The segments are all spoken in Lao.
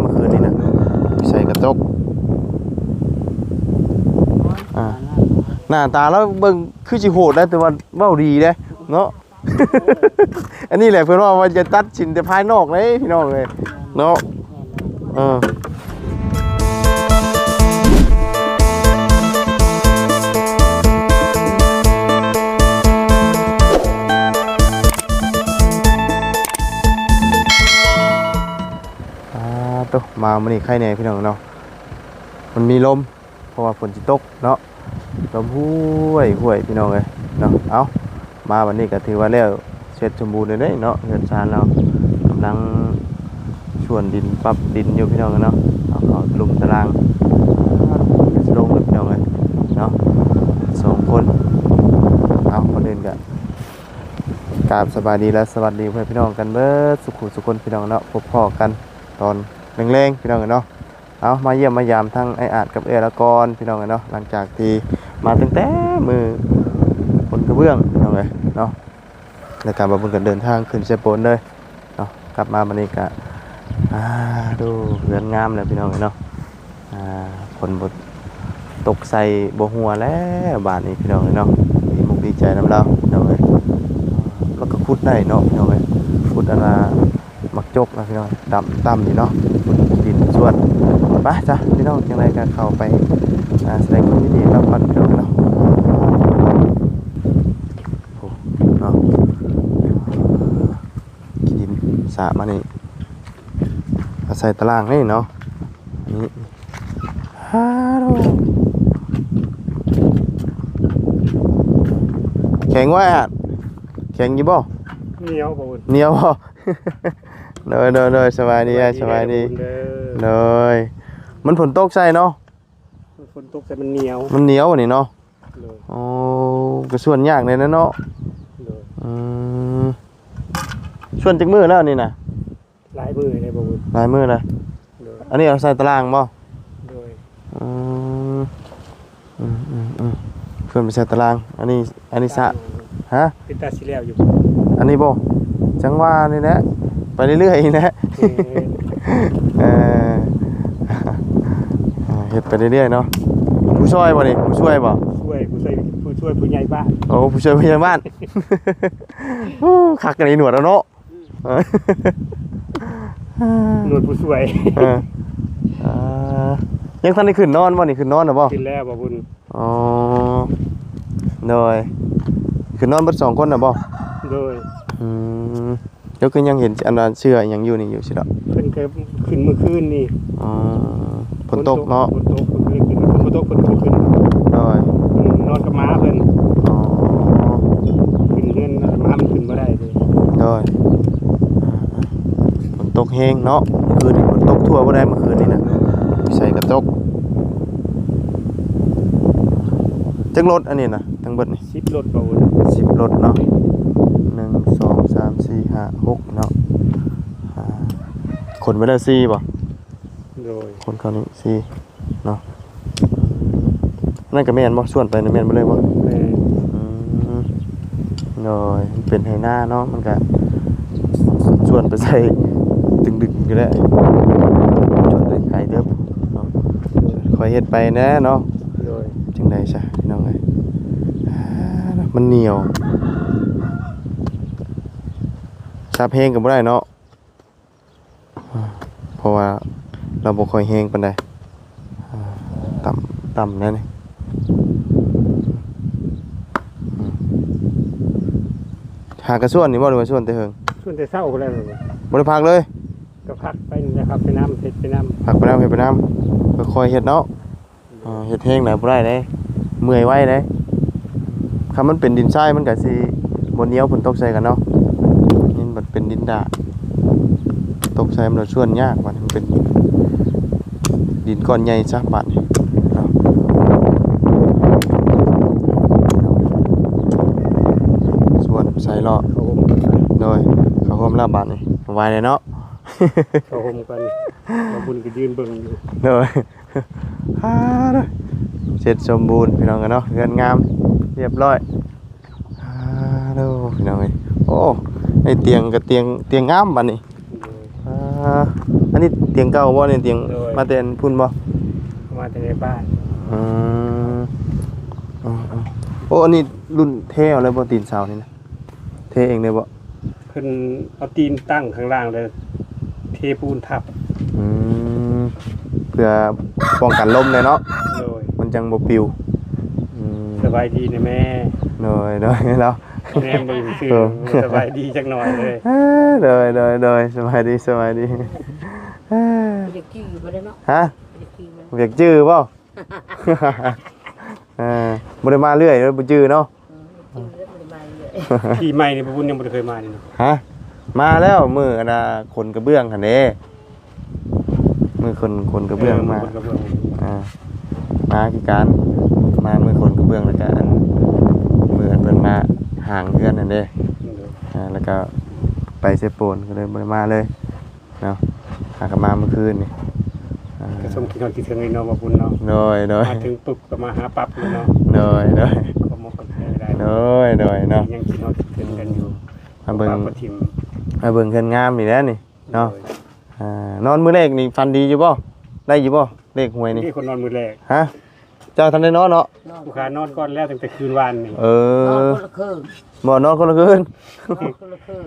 ມື້ຄືນນີ້ນະ ໃສ່ກະຈົກ ອ່າ ໜ້າຕາລາວເບິ່ງຄືຊິໂຫດໄດ໋ ແຕ່ວ່າເວົ້າດີເດ້ເນາະ. ອັນນີ້ແຫຼະເພິ່ນວ່າ ວ່າຢ່າຕັດສິນແຕ່ພາຍນອກເດ້ພີ່ນ້ອງເອີຍເນາະ. ເອີ ອ່າ ໂຕ ມາມື້ນີ້ໄຄແດ່ພີ່ນ້ອງເນາະ ມັນມີລົມ ເພາະວ່າຝົນຊິຕົກເນາະ ລົມຫ້ວຍໆ ພີ່ນ້ອງເອີຍເນາະ. ເອົ້າ ມາບັດນີ້ກໍຖືວ່າແລ້ວເສັດສົມບູນແລ້ວເດ້ເນາະ ເຮືອນຊານລາວກຳລັງສວນດິນ ປັບດິນຢູ່ພີ່ນ້ອງເອີຍເນາະ. ເອົາເຂົ້າຕະລຸມຕະລາງ ລົງເລີຍພີ່ນ້ອງເອີຍເນາະ ສອງຄົນ. ເອົາ ກ່ອນອື່ນກໍກາບສະບາຍດີ ແລະ ສະຫວັດດີພໍ່ແມ່ພີ່ນ້ອງກັນເບິດສຸຂູສຸຄົນພີ່ນ້ອງເນາະ. ພົບພໍ້ກັນຕອນແລງໆ ພີ່ນ້ອງເອີຍເນາະ. ເອົາ ມາຢ້ຽມມາຢາມທັງອ້າຍອາດກັບເອື້ອຍລາວກ່ອນພີ່ນ້ອງເອີຍເນາະ ຫຼັງຈາກທີ່ມາຕັ້ງແຕ່ມື້ຄົນກະເບື້ອງພີ່ນ້ອງເອີຍເນາະ ແລ້ວກໍມາເບິ່ງກັນເດີນທາງຂຶ້ນເຊໂປນເລີຍເນາະ. ກັບມາບັດນີ້ກະ ອ່າ ດູເຮືອນງາມແລ້ວພີ່ນ້ອງເອີຍເນາະ. ອ່າ ຝົນບໍ່ຕົກໃສ່ບໍ່ຮົ່ວແລ້ວບາດນີ້ພີ່ນ້ອງເອີຍເນາະ. ດີມຸກດີໃຈນຳລາວພີ່ນ້ອງເອີຍ ລາວກໍຂຸດໄດ້ເນາະພີ່ນ້ອງເອີຍ ຂຸດອັນວ່າ ໝາກຈົກນະພີ່ນ້ອງ ດຳຕ່ຳນີ້ເນາະ ດິນສວນ. ໄປຊະພີ່ນ້ອງ ຈັ່ງໃດກໍເຂົ້າໄປ ອ່າ ສະແດງຄວາມຍິນດີນຳກັນພີ່ນ້ອງເນາະ. ໂອ້ ເນາະ ຂີ້ດິນສະມານີ້ ເອົາໃສ່ຕະລາງນີ້ເນາະ ອັນນີ້ ຮາໂລ ແຂງວ່າ ແຂງຢູ່ບໍ່? ໜຽວບໍ່? ໜຽວບໍ່? ໂດຍ ໂດຍ ໂດຍ ສະບາຍດີ ສະບາຍດີ ໂດຍ. ມັນຝົນຕົກໃສ່ເນາະ ມັນຝົນຕົກໃສ່ ມັນໜຽວ ມັນໜຽວອັນນີ້ເນາະ. ໂດຍ ໂອ້ ກໍສວນຍາກແດ່ເນາະ. ໂດຍ ອືມ ສວນຈັກມື້ແລ້ວນີ້ນະ? ຫຼາຍມື້ແລ້ວບໍ່ບຸນ ຫຼາຍມື້ແລ້ວ. ໂດຍ ອັນນີ້ເອົາໃສ່ຕະລາງບໍ່? ໂດຍ ອືມ ອືມ ອືມ ອືມ ເພິ່ນໄປໃສ່ຕາລາງ ອັນນີ້ ອັນນີ້ສະ ຮະ ເປັນຕາຊິແລ້ວຢູ່ບໍ່? ອັນນີ້ບໍ່ ຈັ່ງວ່ານີ້ແຫຼະ ໄປເລື້ອຍໆ ນີ້ແຫຼະ ເອີ ເຮັດໄປເລື້ອຍໆ ເນາະ. ຜູ້ຊ່ອຍບໍ່ນີ້ ຜູ້ຊ່ວຍບໍ່? ຊ່ວຍ ຜູ້ຊ່ວຍ ຜູ້ຊ່ວຍຜູ້ໃຫຍ່ບ້ານ. ໂອ້ ຜູ້ຊ່ວຍຜູ້ໃຫຍ່ບ້ານ ໂອ້ ຄັກອັນນີ້ໜວດເອົາເນາະ. ອືມ ໜວດຜູ້ຊ່ວຍ ເອີ ອ່າ ຍັງທັນໄດ້ຂຶ້ນນອນບໍ່ນີ້? ຂຶ້ນນອນແລ້ວບໍ່? ຂຶ້ນແລ້ວບໍ່ບຸນ. ອໍ ໂດຍ ຂຶ້ນນອນເບິດສອງຄົນນະບໍ່? ໂດຍ ອືມ ແລ້ວຄືຍັງເຫັນອັນວ່າເສື້ອອີ່ຫຍັງຢູ່ນີ້ຢູ່ຊິດອກ? ເພິ່ນກໍຂຶ້ນມື້ຄືນນີ້. ອໍ ຝົນຕົກເນາະ ຝົນຕົກ ເພິ່ນກໍເລີຍຂຶ້ນ ເພິ່ນບໍ່ຕົກເພິ່ນກໍບໍ່ຂຶ້ນ. ໂດຍ ອືມ ນອນກັບໝາເພິ່ນ. ອໍ ຂຶ້ນເຮືອນໝາມັນຂຶ້ນບໍ່ໄດ້ເດ້. ໂດຍ ຝົນຕົກແຮງເນາະ ຄືນນີ້ຝົນຕົກທົ່ວບໍ່ໄດ້ ມື້ຄືນນີ້ນະ ໃສກະຕົກ. ຈັກລົດອັນນີ້ນະ ທັງເບິດນີ້? ສິບລົດບໍ່? ສິບລົດເນາະ ໜຶ່ງ ສອງ ສາມ ສີ່ ຫ້າ ຫົກເນາະ. ອ່າ ຂົນໄປແລ້ວສີ່ບໍ່? ໂດຍ ຄົນເຂົານີ້ສີ່ເນາະ. ນັ້ນກໍແມ່ນບໍ່? ສ່ວນໄປນີ້ແມ່ນເບິດເລີຍບໍ່? ແມ່ນ. ອືມ ໂດຍ ມັນເປັນໄຮ່ນາເນາະ ມັນກໍສ່ວນໄປໃສ່ດຶກໆ ຢູ່ແຫຼະ ສ່ວນໄປໄກເຕີບເນາະ. ໂດຍ ຄ່ອຍເຮັດໄປແດ່ເນາະ. ໂດຍ ຈັ່ງໃດຊະ ພີ່ນ້ອງເອີຍ ມັນໜຽວ ສັບແຮງກໍບໍ່ໄດ້ເນາະ. ເພາະວ່າລາວບໍ່ຄ່ອຍແຮງປານໃດ ຕ່ຳ ຕ່ຳແດ່ນີ້. ຫາກະສ່ວນນີ້ບໍ່ ຫຼືວ່າສ່ວນແຕ່ເຫິງ? ສ່ວນແຕ່ເຊົ້າພຸ້ນແຫຼະ. ບໍ່ໄດ້ພັກເລີຍ? ກໍພັກໄປນີ້ແຫຼະ ພັກໄປນຳ ເຮັດໄປນຳ ພັກໄປນຳ ເຮັດໄປນຳ ຄ່ອຍໆເຮັດເນາະ. ເອີ ເຮັດແຮງຫຼາຍບໍ່ໄດ້ເດ້ ເມື່ອຍໄວເດ້. ຄັນມັນເປັນດິນຊາຍມັນກະຊິບໍ່ໜຽວ ຝົນຕົກໃສ່ກັນເນາະ. ນີ້ມັນເປັນດິນດາດ ຕົກໃສ່ມັນລະສ່ວນຍາກ ບາດນີ້ມັນເປັນດິນກ້ອນໃຫຍ່ຊະ ບາດນີ້ເນາະ. ສ່ວນໃສ່ເລາະ ໂດຍ ເຂົ້າຮ່ວມແລ້ວບາດນີ້ ໄວເລີຍເນາະ ເຂົ້າຮ່ວມກັນ ບາງຄົນກໍຢືນເບິ່ງຢູ່ ໂດຍ. ອ່າ ເສັດສົມບູນພີ່ນ້ອງເອີຍເນາະ ເຮືອນງາມຮຽບຮ້ອຍ. ອ່າ ໂດ ພີ່ນ້ອງເອີຍ ໂອ້ ໄດ້ຕຽງກໍຕຽງ ຕຽງງາມບາດນີ້. ໂດຍ ອ່າ ອ່າ ອັນນີ້ຕຽງເກົ່າບໍ່ນີ້? ຕຽງ ໂດຍ ມາແຕ່ອັນພຸ້ນບໍ່? ມາແຕ່ໃນບ້ານ. ອືມ ອໍໆ ໂອ້ ອັນນີ້ລຸ້ນເທເອົາເລີຍບໍ່ ຕີນເສົານີ້ນະ? ເທເອງເລີຍບໍ່? ເພິ່ນເອົາຕີນຕັ້ງຂ້າງລ່າງ ແລ້ວເທປູນທັບ. ອືມ ເພື່ອປ້ອງກັນລົມແດ່ເນາະ. ໂດຍ ມັນຈັ່ງບໍ່ປິວ. ອືມ ສະບາຍດີນະແມ່. ໂດຍໆ ເນາະ ແນມເບິ່ງຊື່ ເອີ ສະບາຍດີຈັກໜ້ອຍເລີຍ. ເອີ ໂດຍໆ ສະບາຍດີ ສະບາຍດີ. ເອີ ຢາກຈື່ບໍ່ໄດ້ເນາະ. ຮະ? ຢາກຈື່ບໍ່? ຢາກຈື່ບໍ່? ເອີ ບໍ່ໄດ້ມາເລື້ອຍ ບໍ່ຈື່ເນາະ. ອືມ ປີໃໝ່ນີ້ ບໍ່ບຸນຍັງບໍ່ໄດ້ເຄີຍມານີ້ເນາະ. ຮະ? ມາແລ້ວ ມື້ອັນນ່າ ຂົນກະເບື້ອງຫັ້ນເດ້ ມື້ຂົນ ຂົນກະເບື້ອງ ເອີ ມາ ຂົນກະເບື້ອງ ອ່າ ມາຄືກັນ ມາມື້ຂົນກະເບື້ອງ ແລ້ວກະອັນ ມື້ອັນເພິ່ນມາຫາງເຮືອນຫັ້ນເດ້. ເອີ ອ່າ ແລ້ວກະໄປເຊໂປນ ກະເລີຍບໍ່ໄດ້ມາເລີຍ. ເນາະ ຫາກັນມາມື້ຄືນນີ້ ອ່າ ກະສົມຄິດຮອດຄິດເຖິງເລີຍເນາະ ບໍ່ບຸນເນາະ. ໂດຍໆ ມາເຖິງປຸບກະມາຫາປັບເລີຍເນາະ. ໂດຍໆ ຂອບມຸກຂອບໃຈຫຼາຍ. ໂດຍໆ ເນາະ ຍັງຄິດຮອດຄິດເຖິງກັນຢູ່. ມາເບິ່ງ ມາເບິ່ງເຮືອນງາມນີ້ແຫຼະນີ້ເນາະ. ໂດຍ ອ່າ ນອນມື້ແລກນີ້ຝັນດີຢູ່ບໍ່? ໄດ້ຢູ່ບໍ່ ເລກຫວຍນີ້? ນີ້ຄົນນອນມື້ແລກ. ຮະ? ເຈົ້າທັນໄດ້ນອນເນາະ? ນອນ ຜູ້ຂ້ານອນກ່ອນແລ້ວຕັ້ງແຕ່ຄືນວານນີ້. ເອີ ນອນຄົນລະເຄິ່ງ. ບໍ່ ນອນຄົນລະຄືນ. ນອນຄົນລະເຄິ່ງ.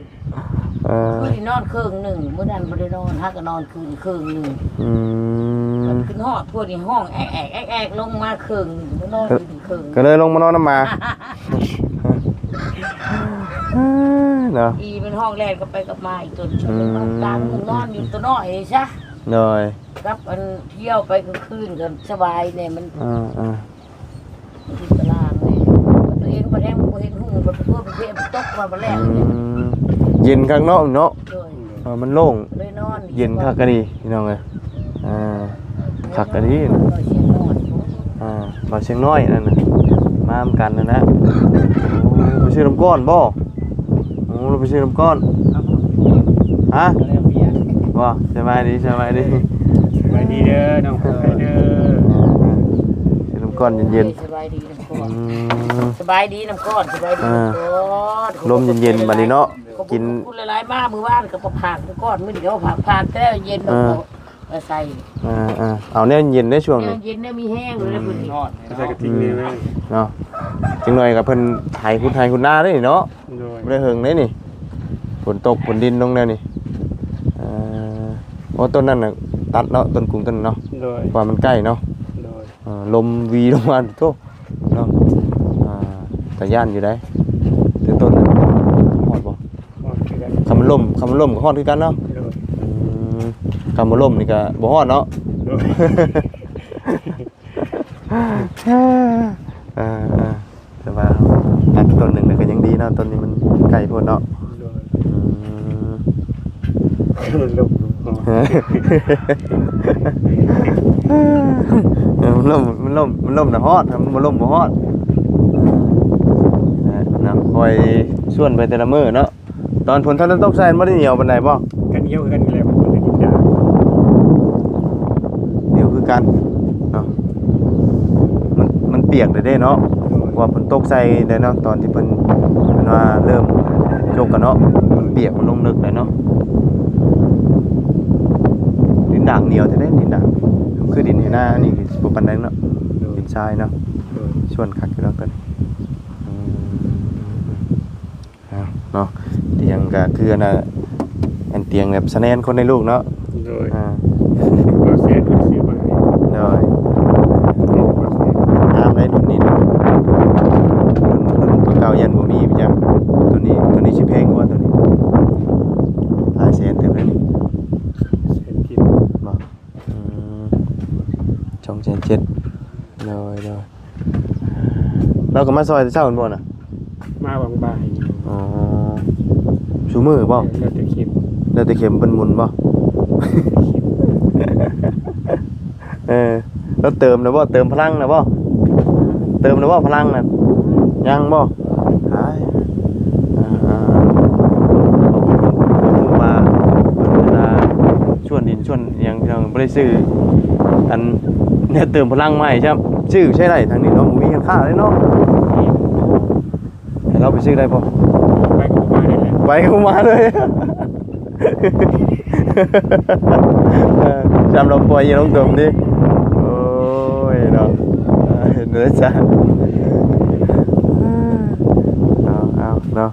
ເອີ ມື້ນີ້ນອນເຄິ່ງໜຶ່ງ ມື້ນັ້ນບໍ່ໄດ້ນອນ ຫາກະນອນຄືນເຄິ່ງໜຶ່ງ. ອືມ ຂຶ້ນຮອດພວກນີ້ຮ້ອງແອກໆໆໆ ລົງມາເຄິ່ງໜຶ່ງ ມານອນຄືນເຄິ່ງ ກະເລີຍລົງມານອນນຳໝາ. ເນາະ ອີມັນຮ້ອງແລ່ນກັບໄປກັບມາອີກຕົນ. ອືມ ກາງມຸ້ງນອນຢູ່ຕົວນ້ອຍນີ້ຊະ. ໂດຍ ກັບອັນທ່ຽວໄປກາງຄືນກະສະບາຍແດ່ ມັນ ເອີໆ ມັນຢູ່ຕາລາງແດ່ ຕົວເອງບັດແຮງບໍ່ເຫັນຫຸ່ງ ບັດຕົວໄປເພະມັນຕົກມາບັດແລ້ວ. ອືມ ເຢັນຄັກເນາະ ເນາະ. ໂດຍ ເອີ ມັນໂລ່ງ ເລີຍນອນ ເຢັນຄັກກະດີພີ່ນ້ອງເອີຍ. ອ່າ ຄັກກະດີ ນ້ອຍຊຽງນ້ອຍ ອ່າ ບ່າວຊຽງນ້ອຍນັ້ນນະ ມານຳກັນຫັ້ນນະ. ໂອ້ ໄປຊື້ນ້ຳກ້ອນບໍ່? ໂອ້ ລາວໄປຊື້ນ້ຳກ້ອນ. ຮະ? ບໍ່ ສະບາຍດີ ສະບາຍດີ ສະບາຍດີເດີ ນ້ອງເອີຍເດີ. ຊື້ນ້ຳກ້ອນເຢັນໆ. ສະບາຍດີນ້ຳກ້ອນ. ອືມ ສະບາຍດີນ້ຳກ້ອນ ສະບາຍດີນ້ຳກ້ອນ. ລົມເຢັນໆ ບາດນີ້ເນາະ ກິນ ຂອບຄຸນຫຼາຍໆ ມາມື້ວານກະພາກນ້ຳກ້ອນ ມື້ນີ້ກະພາກ ພາກແຕ່ເຢັນ ເອີ ເອົາໃສ່ ເອີໆ ເອົາແນວເຢັນໃນຊ່ວງນີ້ ແນວເຢັນແນວມີແຮງເລີຍ. ອືມ ໃສ່ກະຕິກນີ້ເນາະ ຈັກໜ້ອຍກະເພິ່ນໄຖ ຂຸດໄຖຂຸດນາເດ້ເນາະ. ໂດຍ ບໍ່ໄດ້ເຫິງເດ້ນີ້ ຝົນຕົກຝົນດິນລົງແນວນີ້. ເອີ ໂອ້ ຕົ້ນນັ້ນນະຕັດເນາະ ຕົ້ນກຸງຕົ້ນເນາະ. ໂດຍ ເພາະວ່າມັນໃກ້ເນາະ. ໂດຍ ເອີ ລົມວີລົງມາ ໂທ້ ເນາະ. ອ່າ ຕາຢ້ານຢູ່ໃດ ແຕ່ຕົ້ນນັ້ນຮອດບໍ່? ຮອດຄືກັນ ຄັນມັນລົ້ມ ຄັນມັນລົ້ມກະຮອດຄືກັນເນາະ. ໂດຍ ອືມ ຄັນບໍ່ລົ້ມນີ້ກະບໍ່ຮອດເນາະ. ໂດຍ ເອີໆ ແຕ່ວ່າຕັດຕົ້ນໜຶ່ງນະກະຍັງດີເນາະ ຕົ້ນນີ້ມັນໃກ້ໂພດເນາະ. ໂດຍ ອືມ ມັນລົ້ມ ເອີ ມັນລົ້ມ ມັນລົ້ມ ມັນລົ້ມນະຮອດ ຄັນມັນບໍ່ລົ້ມບໍ່ຮອດ. ເນາະ ຄອຍຊວນໄປແຕ່ລະມື້ເນາະ. ຕອນຝົນທັນໄດ້ຕົກໃສ່ ມັນບໍ່ໄດ້ໜຽວປານໃດບໍ່? ກະໜຽວຄືກັນແຫຼະ ມັນບໍ່ໄດ້ດິນດາ ໜຽວຄືກັນເນາະ. ມັນ ມັນປຽກແລ້ວເດ້ເນາະ. ໂດຍ ເພາະວ່າຝົນຕົກໃສ່ໄດ້ເນາະ ຕອນທີ່ເພິ່ນ ເພິ່ນວ່າເລີ່ມຈົກກັນເນາະ ມັນປຽກ ມັນລົງເລິກແລ້ວເນາະ. ດິນດາງໜຽວແທ້ເດ້ ດິນດາງ ຄືດິນໄຮ່ນານີ້ຊິບໍ່ປານໃດເນາະ. ໂດຍ ດິນຊາຍເນາະ. ໂດຍ ຊວນຄັກຢູ່ດອກຕົວນີ້. ອືມ ເອົາເນາະ ຕຽງກະຄືອັນນ່າ ອັນຕຽງແບບສະແນນຄົນໃນລູກເນາະ. ໂດຍ ອ່າ ບໍ່ແຊນເພິ່ນຊື້ມາໃຫ້. ໂດຍ ບໍ່ແຊນ ງາມໄດ໋ລຸ້ນນີ້ນະ ລຸ້ນ ລຸ້ນຕົວເກົ່າຢ້ານບໍ່ມີໄປຈັກ. ຕົວນີ້ ຕົວນີ້ຊິແພງກວ່າຕົວນີ້ ຫຼາຍແສນເຕີບເດ້ນີ້. ແສນກີບບໍ່? ອືມ ສອງແສນເຈັດ. ໂດຍໆ ລາວກະມາຊ່ອຍແຕ່ເຊົ້າແມ່ນບໍ່ນະ? ມາຫວ່າງບ່າຍ. ອໍ ຊຸມື້ບໍ່? ແລ້ວແຕ່ເຂັມ ແລ້ວແຕ່ເຂັມເພິ່ນໝູນບໍ່? ເອີ ລາວເຕີມແລ້ວບໍ່? ເຕີມພະລັງແລ້ວບໍ່? ເຕີມແລ້ວບໍ່ພະລັງນັ້ນ? ຍັງບໍ່? ຫາຍ ອ່າ ເພິ່ນວ່າ ເພິ່ນວ່າ ຊວນດິນຊວນ ອີ່ຫຍັງພີ່ນ້ອງ ບໍ່ໄດ້ຊື້ອັນແນວເຕີມພະລັງມາໃຫ້ຊ້ຳ. ຊື້ໃຊ້ໄດ້ທາງນີ້ເນາະ ບໍ່ມີຮ້ານຄ້າເລີຍເນາະ. ໃຫ້ລາວໄປຊື້ໄດ້ບໍ່? ໄປກະບໍ່ມາເລີຍ ໄປກະບໍ່ມາເລີຍ. ເອີ ຈຳລາວປ່ອຍຢູ່ລົງຕົມຕິ. ໂອ້ຍເນາະ ເອີ ເຮັດໄດ້ຊະ. ເອົາ ເອົາເນາະ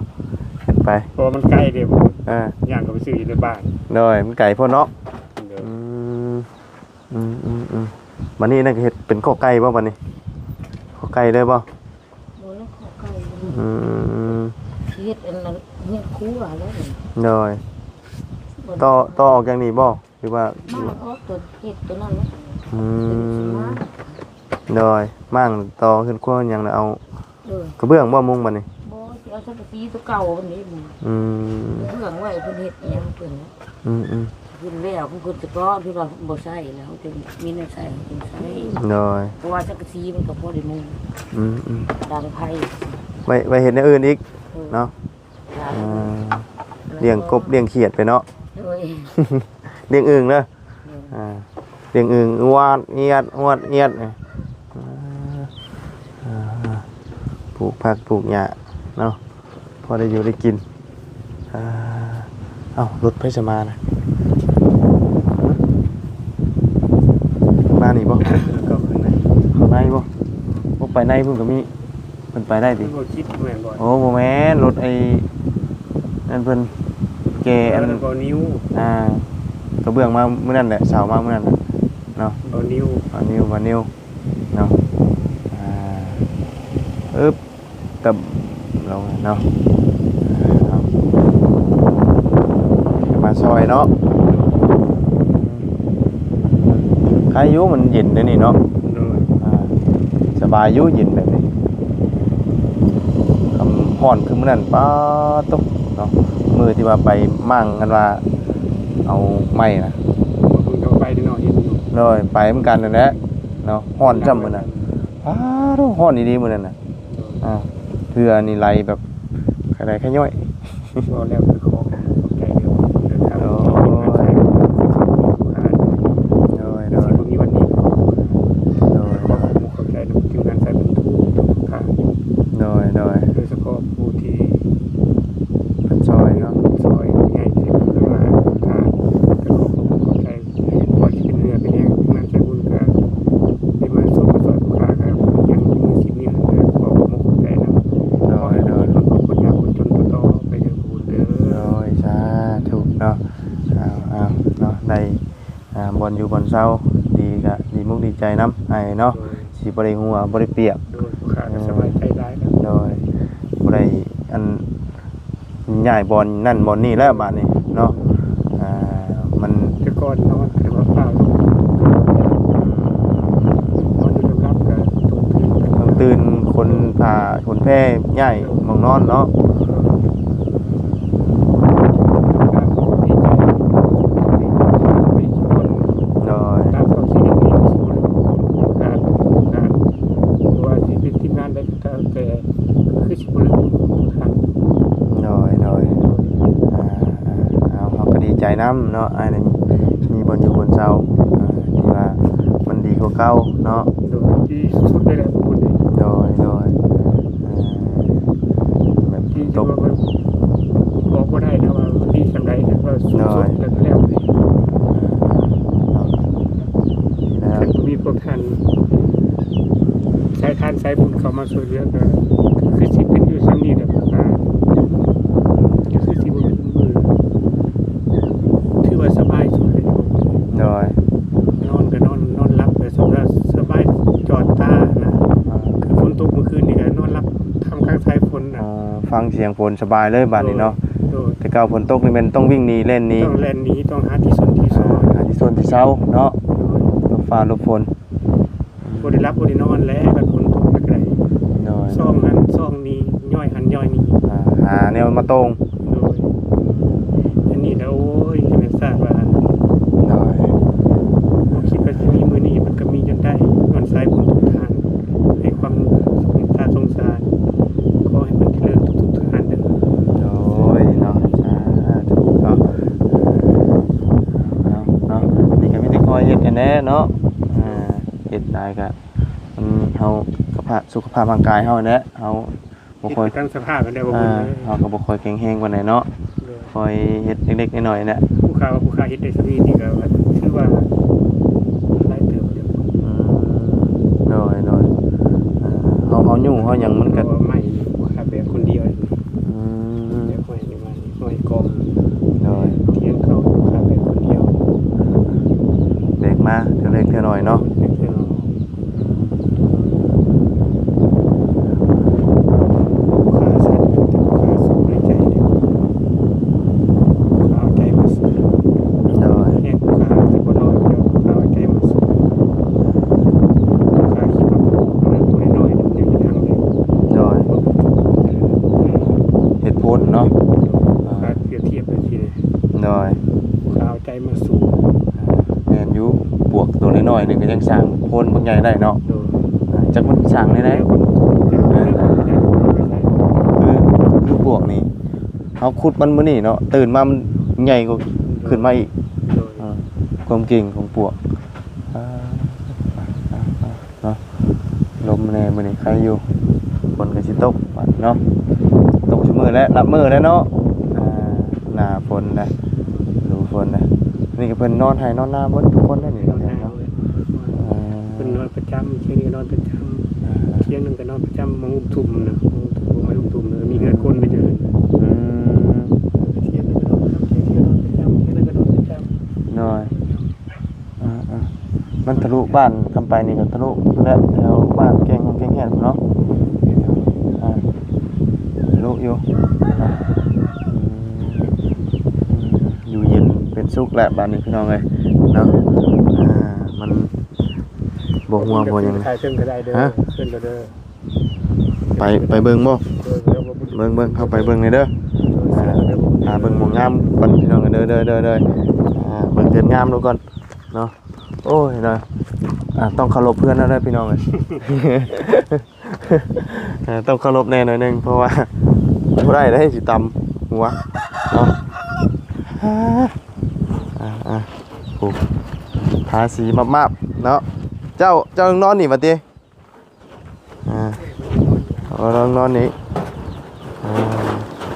ເຮັດໄປ ເພາະວ່າມັນໄກເດ້. ເອີ ຍ່າງເຂົ້າໄປຊື້ຢູ່ໃນບ້ານ. ໂດຍ ມັນໄກໂພດເນາະ. ໂດຍ ອືມ ອືມໆໆ ບັດນີ້ນັ້ນກໍເຮັດເປັນຂໍ້ໄກ່ບໍ່ບັດນີ້? ຂໍ້ໄກ່ເລີຍບໍ່? ບໍ່ແລ້ວ ຂໍໄກ່ ອືມ ເຮັດອັນນັ້ນ ເຮັດຄົວແລ້ວ. ໂດຍ ຕໍ່ ຕໍ່ອອກຢ່າງນີ້ບໍ່ ຫຼືວ່າ ມາອອກຕົວເຮັດຕົວນັ້ນແຫຼະ. ອືມ ໂດຍ ມ້າງຕໍ່ເຮືອນຄົວຫຍັງແລ້ວເອົາ ໂດຍ ກະເບື້ອງບໍ່ມຸງບັດນີ້? ບໍ່ ຊິເອົາສັງກະສີຕົວເກົ່ານີ້. ອືມ ກະເບື້ອງໄວ້ ເພິ່ນເຮັດຫຍັງເພິ່ນ ອືມໆ ເພິ່ນແລ້ວຂອງເພິ່ນສະເພາະ ທີ່ວ່າບໍ່ໃຊ້ແລ້ວ ຈຶ່ງມີແນວໃຊ້ ຈຶ່ງໃຊ້. ໂດຍ ເພາະວ່າສັງກະສີມັນກໍພໍໄດ້ມຸງ ອືມໆ ດັງໄຟ ໄວ້ ໄວ້ເຮັດແນວອື່ນອີກ ເອີ ເນາະ. ອ່າ ລ້ຽງກົບລ້ຽງຂຽດໄປເນາະ. ໂດຍ ລ້ຽງອຶ່ງເດີ. ໂດຍ ອ່າ ລ້ຽງອຶ່ງ ອວດອຽດ ອວດອຽດ ອ່າ ອ່າ ປູກຜັກປູກຫຍ້າເນາະ ພໍໄດ້ຢູ່ໄດ້ກິນ. ອ່າ ເອົ້າ ລົດໃຜຈະມານະ? ມານີ້ບໍ່? ເຂົ້າຂ້າງໃນ ເຂົ້າໃນບໍ່? ບໍ່ ໄປໃນພຸ້ນກໍມີ ເພິ່ນໄປໄດ້ຕິ? ລົດຈິບແມ່ນບໍ່? ໂອ້ ບໍ່ແມ່ນ ລົດໄອ້ນັ້ນເພິ່ນ ແກ່ອັນ ເອີ ບໍ່ນິວ ອ່າ ກະເບື້ອງມາມື້ນັ້ນແຫຼະ ເສົາມາມື້ນັ້ນແຫຼະເນາະ. ບໍ່ນິວ ບໍ່ນິວ ບໍ່ນິວ ເນາະ ອ່າ ອຶບ ຕຳລົງເນາະ ເອົາ ມາຊ່ອຍເນາະ. ໃຄຢູ່ ມັນເຢັນເດນີ້ເນາະ. ໂດຍ ອ່າ ສະບາຍຢູ່ ເຢັນແບບນີ້. ຄຳຮ້ອນຄືມື້ນັ້ນ ປາໂຕເນາະ ມື້ທີ່ວ່າໄປມ້າງກັນວ່າເອົາໄມ້ນະ ເພິ່ນກໍໄປເນາະ ເຫັນຢູ່. ໂດຍ ໄປນຳກັນນັ້ນແຫຼະເນາະ ຮ້ອນຊ້ຳມື້ນັ້ນ. ປາໂຕ ຮ້ອນອີ່ຫຼີມື້ນັ້ນນະ. ໂດຍ ອ່າ ເຫື່ອນີ້ໄຫຼແບບຂະໄດຂະຍ້ອຍ. ເວົ້າແລ້ວກໍຂໍຂອບໃຈເດີ ເດີນທາງ ໂດຍ ໂດຍ ໂດຍ ຊິບໍ່ມີວັນນີ້. ໂດຍ ຂໍຂອບໃຈນຳທີມງານສາຍບຸນທຸກໆທ່ານ. ໂດຍ ໂດຍ ໂດຍສະເພາະຜູ້ທີ່ເພິ່ນຊ່ອຍເນາະ ຊ່ອຍໃຫຍ່ທີ່ເພິ່ນມາທ່ານ ກໍຂໍຂອບໃຈ. ບໍ່ວ່າຊິເປັນເຮືອເປັນຫຍັງ ທີມງານໃຈບຸນກໍໄດ້ມາຊ່ວຍ ມາຊ່ອຍລູກຄ້າ ກໍຍັງມີສິບນິ້ວ ກໍຂໍຂອບໃຈນຳ. ໂດຍ ໂດຍ ຄົນຍາກຄົນຈົນຕໍ່ໆໄປເດີ ຂອບຄຸນເດີ. ໂດຍ ສາທຸເນາະ. ເອົາ ເອົາເນາະ ໄດ້ ອ່າ ບ່ອນຢູ່ບ່ອນເຊົາດີ ກໍດີມຸກດີໃຈນຳອ້າຍເນາະ. ໂດຍ ຊິບໍ່ໄດ້ຫົວ ບໍ່ໄດ້ປຽກ. ໂດຍ ລູກຄ້າກໍສະບາຍໃຈຫຼາຍແລ້ວ. ໂດຍ ບໍ່ໄດ້ອັນ ຍ້າຍບ່ອນນັ້ນບ່ອນນີ້ແລ້ວບາດນີ້ເນາະ. ອ່າ ມັນ ແຕ່ກ່ອນນອນແຕ່ວ່າຟ້າວລົງ ນອນຢູ່ຫຼັບໆກໍຕ້ອງຕື່ນ ຕ້ອງຕື່ນ ຂົນຜ້າຂົນແພຍ້າຍໝ່ອງນອນເນາະ. ໂດຍ ຕາມຄວາມຄິດເຫັນນີ້ ການ ການ ບໍ່ວ່າຊິເປັນທີມງານໃດ ແຕ່ ແຕ່ຄືຊິບໍ່ໄດ້ບຸນຂອງທ່ານ. ໂດຍ ໂດຍ ອ່າ ເອົາ ເຮົາກໍດີໃຈນຳເນາະ ອ້າຍໄດ້ມີບ່ອນຢູ່ບ່ອນເຊົາ ອ່າ ທີ່ວ່າມັນດີກວ່າເກົ່າເນາະ. ໂດຍ ດີສຸດໆເລີຍແຫຼະ ຂອບຄຸນເດ້. ໂດຍ ໂດຍ ອ່າ ແບບ ດີທີ່ວ່າມັນບອກບໍ່ໄດ້ນະວ່າດີສ່ຳໃດ ແຕ່ວ່າສຸດໆ ໂດຍ ແລ້ວກໍແລ້ວໄປ. ເນາະ ແລ້ວ ຄັນບໍ່ມີພວກທ່ານ ສາຍທານສາຍບຸນເຂົ້າມາຊ່ວຍເຫຼືອ ກໍຄືຊິເປັນຢູ່ຊ່ຳນີ້ແຫຼະ ກໍຄືຊິບໍ່ມີມື້ ຖືວ່າສະບາຍສຸດເລີຍ. ໂດຍ ນອນກໍນອນ ນອນຫຼັບແບບສະບາຍ ສະບາຍຈອດຕານະ. ອ່າ ຄືຝົນຕົກມື້ຄືນນີ້ກໍນອນຫຼັບທ່າມກາງສາຍຝົນນະ. ອໍ ຟັງສຽງຝົນສະບາຍເລີຍບາດນີ້ເນາະ. ໂດຍ ໂດຍ ແຕ່ເກົ່າຝົນຕົກນີ້ແມ່ນຕ້ອງວິ່ງໜີ ແລ່ນໜີ ຕ້ອງແລ່ນໜີ ຕ້ອງຫາທີ່ຊົນທີ່ຊອນ ອ່າ ຫາທີ່ຊົນທີ່ເຊົາເນາະ. ໂດຍ ຫຼົບຟ້າຫຼົບຝົນ. ບໍ່ໄດ້ຫຼັບບໍ່ໄດ້ນອນແຫຼະ ຄັນຝົນຕົກກໍໄດ້. ໂດຍ ຊ່ອງຫັ້ນຊ່ອງນີ້ ຍ້ອຍຫັ້ນຍ້ອຍນີ້ ອ່າ ຫາແນວມາໂຕ່ງ. ໂດຍ ອັນນີ້ນະ ໂອ້ຍ ຈະແມ່ນຊາດວ່າ. ໂດຍ ບໍ່ຄິດວ່າຊິມີມື້ນີ້ ມັນກໍມີຈົນໄດ້ ຍ້ອນສາຍບຸນທຸກທ່ານໃຫ້ຄວາມເມດຕາສົງສານ. ຂໍໃຫ້ມັນຈະເລີນທຸກໆທ່ານເດີ. ໂດຍເນາະ ສາທຸເນາະ. ເອົາເນາະ ນີ້ກໍມີແຕ່ຄອຍເຮັດຫັ້ນແຫຼະເນາະ. ອ່າ ເຮັດຫຼາຍກໍ ມັນ ເຮົາ ກະພາບ ສຸຂະພາບຮ່າງກາຍເຮົາແຫຼະ ເຮົາບໍ່ຄ່ອຍ ເຮັດໄປຕາມສະພາບຫັ້ນແຫຼະ ບໍ່ບຸນເອີຍ. ເຮົາກໍບໍ່ຄ່ອຍແຂງແຮງປານໃດເນາະ. ໂດຍ ຄ່ອຍເຮັດເລັກໆນ້ອຍໆແຫຼະ. ຜູ້ ຖ້າວ່າຜູ້ຄ້າເຮັດໄດ້ສ່ຳນີ້ນີ້ກໍຖືວ່າຫຼາຍເຕີບຢູ່. ອືມ ໂດຍ ໂດຍ ເຮົາ ເຮົາຍູ້ເຮົາຫຍັງມັນກໍ ເພາະວ່າໄມ້ນີ້ຜູ້ຄ້າແບກຄົນດຽວ. ອືມ ແບກໄມ້ນີ້ມາ ໄມ້ກອງ ໂດຍ ທຽງເຂົາຜູ້ຄ້າແບກຄົນດຽວ ແບກມາເທື່ອເລັກເທື່ອນ້ອຍເນາະ. ເທື່ອເລັກເທື່ອນ້ອຍ ຜູ້ຄ້າຊັ້ນ ແຕ່ຜູ້ຄ້າສູງໃນໃຈເດ້ ຜູ້ຄ້າເອົາໃຈມາສູງ. ໂດຍ ແຮງຜູ້ຄ້າຊິບໍ່ນ້ອຍ ແຕ່ວ່າຜູ້ຄ້າເອົາໃຈມາສູງ. ຜູ້ຄ້າຄິດວ່າໂຕນ້ອຍໆ ມັນຍັງເຮັດຫຍັງໄດ້. ໂດຍ ເອີ ເຮັດໂພນເນາະ ອ່າ ຜູ້ຄ້າປຽບທຽບໄປທີ່ນີ້. ໂດຍ ຜູ້ຄ້າເອົາໃຈມາສູງ. ອ່າ ແມ່ນຢູ່ ປວກໂຕນ້ອຍໆ ໜຶ່ງກໍຍັງສ້າງໂພນບັກໃຫຍ່ໄດ້ເນາະ. ໂດຍ ອ່າ ຈັກມັນສ້າງແນວໃດ ຄື ຄືປວກນີ້ ເຮົາຂຸດມັນມື້ນີ້ເນາະ ຕື່ນມາມັນໃຫຍ່ກວ່າຂຶ້ນມາອີກ. ໂດຍ ອ່າ ຄວາມເກັ່ງຂອງປວກ. ອ່າ ເນາະ ລົມແດ່ມື້ນີ້ໄຄຢູ່ ຝົນກໍຊິຕົກບາດເນາະ ຕົກຊຸມື້ແລ້ວ ນັບມື້ແລ້ວເນາະ. ອ່າ ໜ້າຝົນນະ ລະດູຝົນນະ ນີ້ກໍເພິ່ນນອນໄຮ່ນອນນາເບິດທຸກຄົນແລ້ວນີ້ ນອນນາເນາະ. ເອີ ເພິ່ນນອນປະຈຳ ທຽງນີ້ກໍນອນປະຈຳ ອ່າ ທຽງໜຶ່ງກໍນອນປະຈຳ ມາຫຸ້ມທຸ່ມນະ ມາຫຸ້ມທຸ່ມ ມາຫຸ້ມທຸ່ມນະ ມີເຮືອນຄົນໄປເຈີ. ອືມ ທຽງໜຶ່ງກໍນອນປະຈຳ ທຽງ ທຽງນອນປະຈຳ ທຽງນັ້ນກໍນອນປະຈຳ. ໂດຍ ອ່າໆ ມັນທະລຸບ້ານຄຳໄປນີ້ກໍທະລຸພຸ້ນແຫຼະ ແຖວບ້ານແກ້ງຫົງແກ້ງແຮດພຸ້ນເນາະ. ອ່າ ທະລຸຢູ່ ອ່າ ອືມ ຢູ່ເຢັນເປັນສຸກແຫຼະບາດນີ້ພີ່ນ້ອງເອີຍເນາະ. ອ່າ ມັນບໍ່ຮົ່ວບໍ່ຫຍັງ ຖ່າຍເທິງກໍໄດ້ເດີ ຮະ ເຊີນກໍເດີ. ໄປ ໄປເບິ່ງບໍ່? ເບິ່ງ ເບິ່ງ ເບິ່ງ ເຂົ້າໄປເບິ່ງແດ່ເດີ. ອ່າ ຫາເບິ່ງໝ່ອງງາມກ່ອນພີ່ນ້ອງເອີຍ ເດີ ເດີ ເດີ ເດີ. ອ່າ ເບິ່ງເຮືອນງາມດູກ່ອນເນາະ. ໂອ້ຍເນາະ ອ່າ ຕ້ອງເຄົາລົບເພື່ອນເຮົາເດີພີ່ນ້ອງເອີຍ ເອີ ຕ້ອງເຄົາລົບແດ່ໜ້ອຍໜຶ່ງ ເພາະວ່າບໍ່ໄດ້ເດ້ ຊິຕຳຫົວເນາະ. ອ່າ ອ່າ ໂອ້ ທາສີມາບໆເນາະ. ເຈົ້າ ເຈົ້ານອນນີ້ຫວາຕິ? ອ່າ ເອົາລອງນອນນີ້ ອ່າ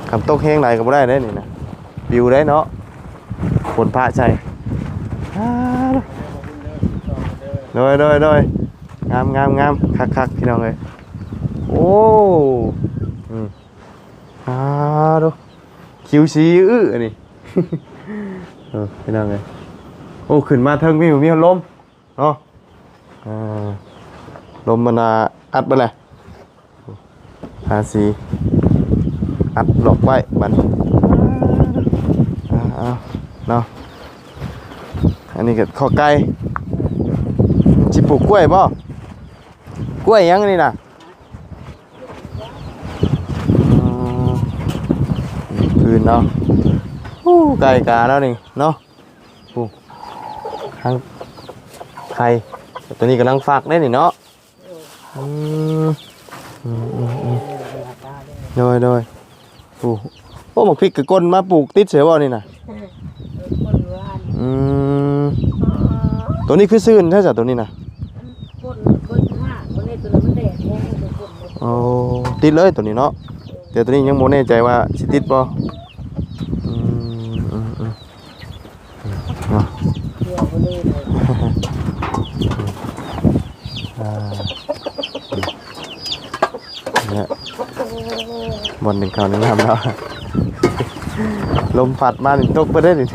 ຄັນຕົກແຮງຫຼາຍກໍບໍ່ໄດ້ເດ້ນີ້ນະ ປິວໄດ້ເນາະ ຝົນຟ້າໃສ່. ອ່າ ໂດຍ ໂດຍ ໂດຍ ງາມ ງາມ ງາມ ຄັກໆ ພີ່ນ້ອງເອີຍ. ໂອ້ ອືມ ອ່າ ດູ ຄິວຊີ ອື້ ອັນນີ້ ເອີ ພີ່ນ້ອງເອີຍ. ໂອ້ ຂຶ້ນມາເທິງມີ ມີລົມ ເນາະ ອ່າ ລົມມັນ ອ່າ ອັດເບິດແຫຼະ ທາສີ ອັດລັອກໄວ້ບັດນີ້. ອ່າ ເອົາເນາະ ອັນນີ້ກໍຄອກໄກ່ ຊິປູກກ້ວຍບໍ່? ກ້ວຍຫຍັງນີ້ນະ? ອໍ ພື້ນເນາະ. ໂອ້ ໄກ່ກາແລ້ວນີ້ເນາະ. ໂອ້ ທາງໄຂ່ ຕົວນີ້ກຳລັງຟັກເດ້ນີ້ເນາະ. ອືມ ອືມ ອືມ ອືມ ໂດຍ ໂດຍ. ໂອ້ ໂອ້ ໝາກພິກກໍກົ້ນມາປູກຕິດໃສ່ບໍ່ນີ້ນະ? ເອີ ກົ້ນວານ. ອືມ ຕົວນີ້ຄືຊື່ນແທ້ຊະ ຕົວນີ້ນະ? ມັນກົ້ນ ກ້ນຮາກ ຕົວນີ້ ຕົວນັ້ນມັນແດດແຮງ ມັນກ້ນບໍ່. ໂອ້ ຕິດເລີຍຕົວນີ້ເນາະ. ແຕ່ຕົວນີ້ຍັງບໍ່ແນ່ໃຈວ່າຊິຕິດບໍ່. ອືມ ອືມ ອືມ ເນາະ ອ່າ ນີ້ແຫຼະ ບ່ອນໜຶ່ງເຂົ້າໜຶ່ງນ້ຳເນາະ. ລົມພັດມານີ້ຕົກໄປເດ້ນີ້.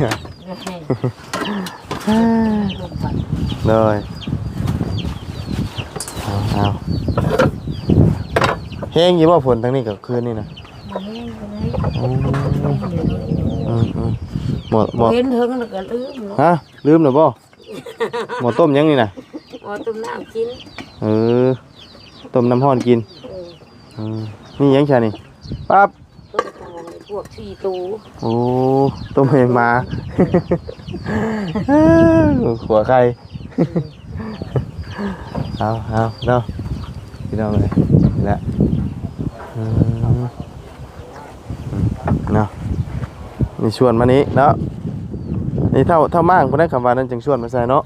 ໂດຍ ເອົາ ເອົາ ແຮງຢູ່ບໍ່ຝົນທາງນີ້ກາງຄືນນີ້ນະ? ບໍ່ແຮງປານໃດ. ອືມ ອືມ ອືມ ໝໍ້ ໝໍ້ ເຫັນເຖິງແລ້ວກໍລືມເນາະ. ຮະ? ລືມແລ້ວບໍ່? ໝໍ້ຕົ້ມຫຍັງນີ້ນະ? ໝໍ້ຕົ້ມນ້ຳກິນ. ເອີ ຕົ້ມນ້ຳຮ້ອນກິນ. ເອີ ອືມ ນີ້ຫຍັງຊະນີ້? ປັບ ຕົ້ມຂອງພວກສີ່ໂຕ. ໂອ້ ຕົ້ມໃຫ້ໝາ. ເອີ ຂົວໄຂ່. ເອົາ ເອົາເນາະ ພີ່ນ້ອງເອີຍ ນີ້ແຫຼະ ອືມ ເນາະ ນີ້ຊວນມານີ້ເນາະ ນີ້ເທົ່າ ເທົ່າມ້າງພຸ້ນນະ ຄຳວ່ານັ້ນຈຶ່ງຊວນມາໃສ່ເນາະ.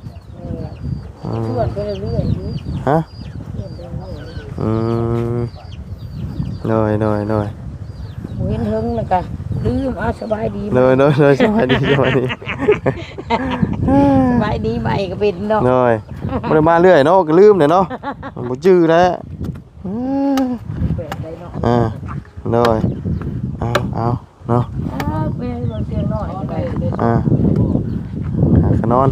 ເອີ ອືມ ຊວນໄປເລື້ອຍໆ ຮະ? ຊວນໄປເລື້ອຍໆ ອືມ ໂດຍ ໂດຍ ໂດຍ ບໍ່ເຫັນເຖິງແລ້ວກະ ລືມ ເອົາ ສະບາຍດີ ໂດຍ ໂດຍ ໂດຍ ສະບາຍດີ ສະບາຍດີ ສະບາຍດີໃໝ່ກໍເປັນເນາະ ໂດຍ ບໍ່ໄດ້ມາເລື້ອຍເນາະ ກໍລືມແຫຼະເນາະ ບໍ່ຈື່ແລ້ວ ເອີ ແບບໃດເນາະ ອ່າ ໂດຍ ເອົາ ເອົາ ເນາະ ເອີ ແມ່ນບໍ່ ສຽງນ້ອຍກໍໄດ້ ອ່າ ຫາກະນອນ